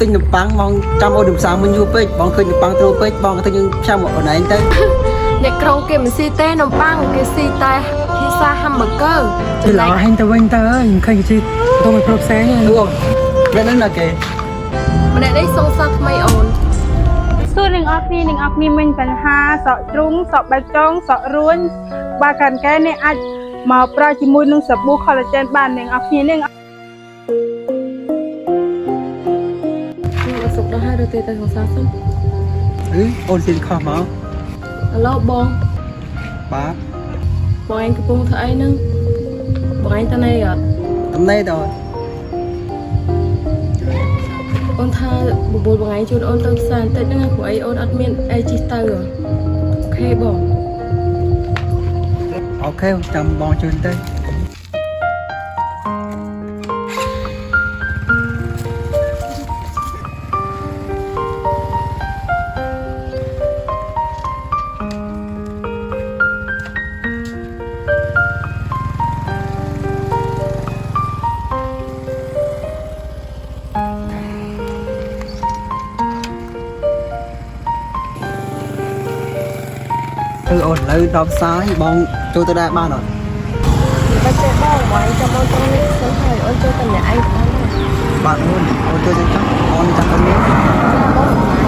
ទិញនំប៉័ងបងចាំអូននំសាមិញយូរពេកបងឃើញនំប៉័ងត្រួពេកបងក៏ទិញយើងផ្សាំមកអូនឯងទៅ អ្នកក្រុងគេមិនស៊ីទេនំប៉័ងគេស៊ីតែភីសាហាំប៊ឺហ្គឺ ពី ចំណែក ឡហែងទៅវិញទៅអើយឃើញគេជិះទៅមួយគ្រប់ផ្សេង អូអូពេលហ្នឹងណាគេ ម្នាក់នេះសង្សារថ្មីអូន សួរអ្នកនរគ្នាអ្នកនរគ្នាមានបញ្ហាសក់ជ្រុងសក់បែកចុងសក់រួញបើកាន់កែនេះអាចមកប្រើជាមួយនឹងសាប៊ូ collagen បានអ្នកនរគ្នានេះ ខ្ញុំអត់សុខដល់ហើយឬទេទៅសង្សារសិន អឺអូនស៊ីខុសមក អាឡូបង បាទ បងឯងកំពុងធ្វើអីហ្នឹងបងឯងទៅណីអត់ តំណេតអូន អូនថាបបួលបងឯងជូនអូនទៅផ្សារបន្តិចហ្នឹងណាព្រោះអីអូនអត់មានអីជិះទៅ OK បង OK ចាំបងជូនទៅគឺអូនឥឡូវដល់ផ្សារបងចូលទៅដែរបានអត់ មិនបាច់ទេបងបងឯងចាំអូនត្រង់នេះសិនហើយអូនចូលតែម្នាក់ឯងបានហើយ បាទអូនអូនចូលទៅចុះអូនចាំអូននេះ ចាបងសម្លាញ់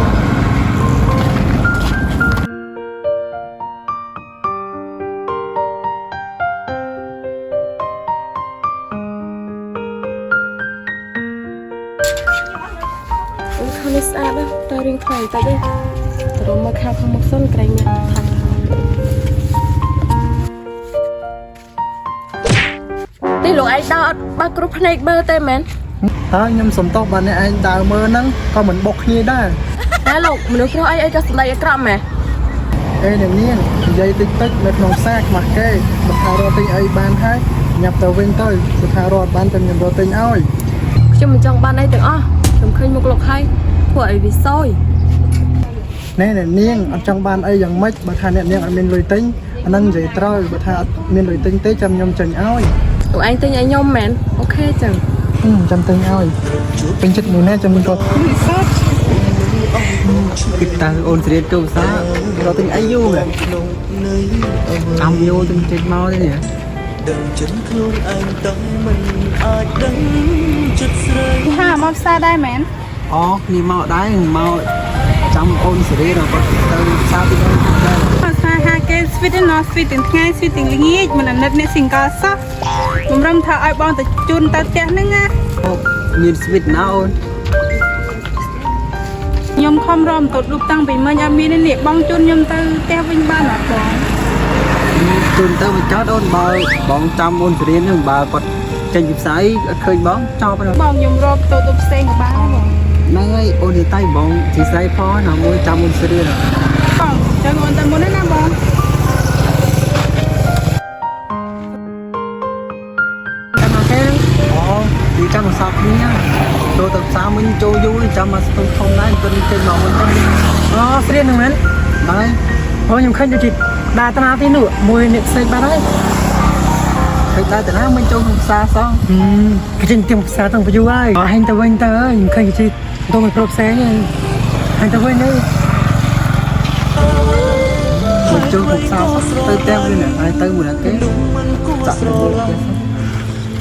អូខោនេះស្អាតណាស់តែរៀងថ្លៃតិចទេទៅមកខាងខាងមុខសិនក្រែងអ្នកថាក់នេះលោកឯងដើរអត់បើកគ្រប់ភ្នែកមើលទេមែន ហើយខ្ញុំសុំទោសបាទអ្នកឯងដើរមើលហ្នឹងក៏មិនបុកគ្នាដែរ តែលោកមនុស្សប្រុសអីអីក៏សម្ដីអាក្រក់ម៉េះ អេអ្នកនាងនិយាយតិចតិចនៅក្នុងផ្សារខ្មាស់គេបើថារកទិញអីបានហើយញ៉ាប់ទៅវិញទៅបើថារកអត់បានតែខ្ញុំរកទិញឲ្យ ខ្ញុំមិនចង់បានអីទាំងអស់ខ្ញុំឃើញមុខលោកហើយធ្វើអីវាសយ ណែអ្នកនាងអត់ចង់បានអីយ៉ាងម៉េចបើថាអ្នកនាងអត់មានលុយទិញអាហ្នឹងនិយាយត្រូវបើថាអត់មានលុយទិញទេចាំខ្ញុំចេញឲ្យ លោកឯងទិញឲ្យខ្ញុំមែន OK ចឹង ហឹមចាំទិញឲ្យពេញចិត្តមួយណាចាំខ្ញុំរក គិតតើអូនស្រៀនចូលផ្សាររកទិញអីយូរមែនចាំយូរទិញចេញមកទេនេះ ដឹងចិត្តខ្លួនឯងតែមិនអាចដឹងចិត្តស្រី ហាមកផ្សារដែរមែន អូគ្នាមកដែរមកចាំអូនស្រៀនដល់គាត់ទៅផ្សារទីនោះដែរ មកផ្សារហាគេ sweet ណោះ sweet ទាំងថ្ងៃ sweet ទាំងល្ងាចមិនអាណិតអ្នក single សោះបំរុំថាឲ្យបងទៅជូនទៅផ្ទះហ្នឹងណា អូមាន sweet ណាអូន ខ្ញុំខំរមទៅដួបតាំងពីមិញអត់មានទេនេះបងជូនខ្ញុំទៅផ្ទះវិញបានអត់បង ជូនទៅមកចោតអូនបើបងចាំអូនស្រៀនហ្នឹងបើគាត់ចេញពីផ្សារអត់ឃើញបងចោលទៅ បងខ្ញុំរកទៅដួបផ្សេងក៏បានដែរបង ហ្នឹងហើយអូននិយាយតែបងជាស្រ័យផងណាមួយចាំអូនស្រៀន បងចឹងអូនទៅមុនណាបង តែមកគេ អូទីចាំមកសពគ្នាចូលទៅផ្សារមិញចូលយូរចាំមកស្ទុះធំដែរគាត់ចេញមកមុនទៅ អូស្រៀនហ្នឹងមែន ហ្នឹងហើយ អូខ្ញុំឃើញដូចជាដើរតាណាទីនោះមួយអ្នកផ្សេងបាត់ហើយ ឃើញដែរតាណាមិញចូលក្នុងផ្សារសោះ ហឹមគេចេញទៀងផ្សារតាំងពីយូរហើយអត់ហែងទៅវិញទៅអើយខ្ញុំឃើញគេជិះទៅមួយគ្រប់ផ្សេងហើយហែងទៅវិញទៅ មកចូលក្នុងផ្សារទៅផ្ទះវិញណាហើយទៅមួយណាគេ នោះមិនគួរ ចាក់ ស្រ ទៅមួយ ឡាញ់ គេសោះ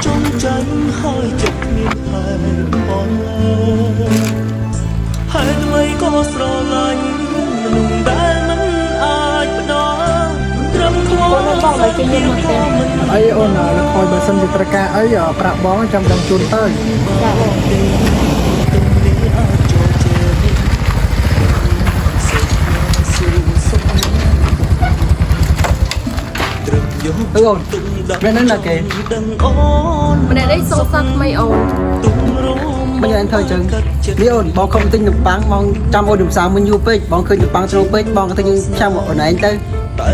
ចង់ចាញ់ហើយចិត្តគ្មានហេតុផលហើយថ្មីក៏ស្រឡាញ់មនុស្សដែលមិនអាចផ្ដល់ត្រឹមធម៌ បងឲ្យគេខ្ញុំមកទេ អីអូននៅខយបើសិនជាត្រូវការអីប្រាប់បងចាំដឹងជូនទៅ ចាបង ទំនេះអាចចូលជើងសេចក្ដីស៊ូសុខត្រឹមយក ទៅអូន ទុំដាក់ មែនហ្នឹងណាគេ ដឹងអូន ម្នាក់នេះសង្សារថ្មីអូន ទុំរម មិនយ៉ាងធ្វើអញ្ចឹងនេះអូនបងខំទិញនំប៉័ងបងចាំអូននំផ្សារមិញយូរពេកបងឃើញនំប៉័ងត្រួពេកបងក៏ទិញផ្សាំមកអូនឯងទៅ តែ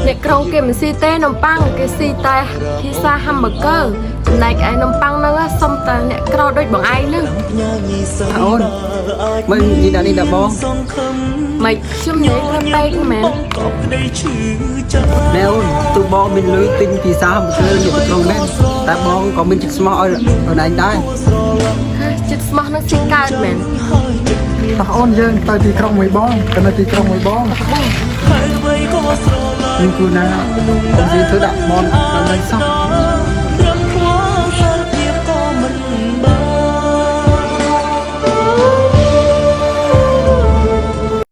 អ្នកក្រុងគេមិនស៊ីទេនំប៉័ងគេស៊ីតែភីសាហាំប៊ឺហ្គឺចំណែកឯនំប៉័ងហ្នឹងណាសុំតែអ្នកក្រដូចបងឯងហ្នឹង អូនមិននិយាយដល់នេះដល់បង សង្ឃឹម មិនខ្ញុំនិយាយខ្លះពេកមែន កប់ក្តីឈឺចាប់ ណែអូនទូបងមានលុយទិញភីសាហាំប៊ឺហ្គឺអ្នកទីក្រុងមែនតែបងក៏មានចិត្តស្មោះឲ្យអូនឯងដែរ ហាចិត្តស្មោះនឹងស៊ីកើតមែន តោះអូនយើងទៅទីក្រុងមួយបងទៅនៅទីក្រុងមួយបង ហើយអ្វីក៏ស្រឡាញ់ nhưng cô na ông gì thứ đặt mòn lần này xong.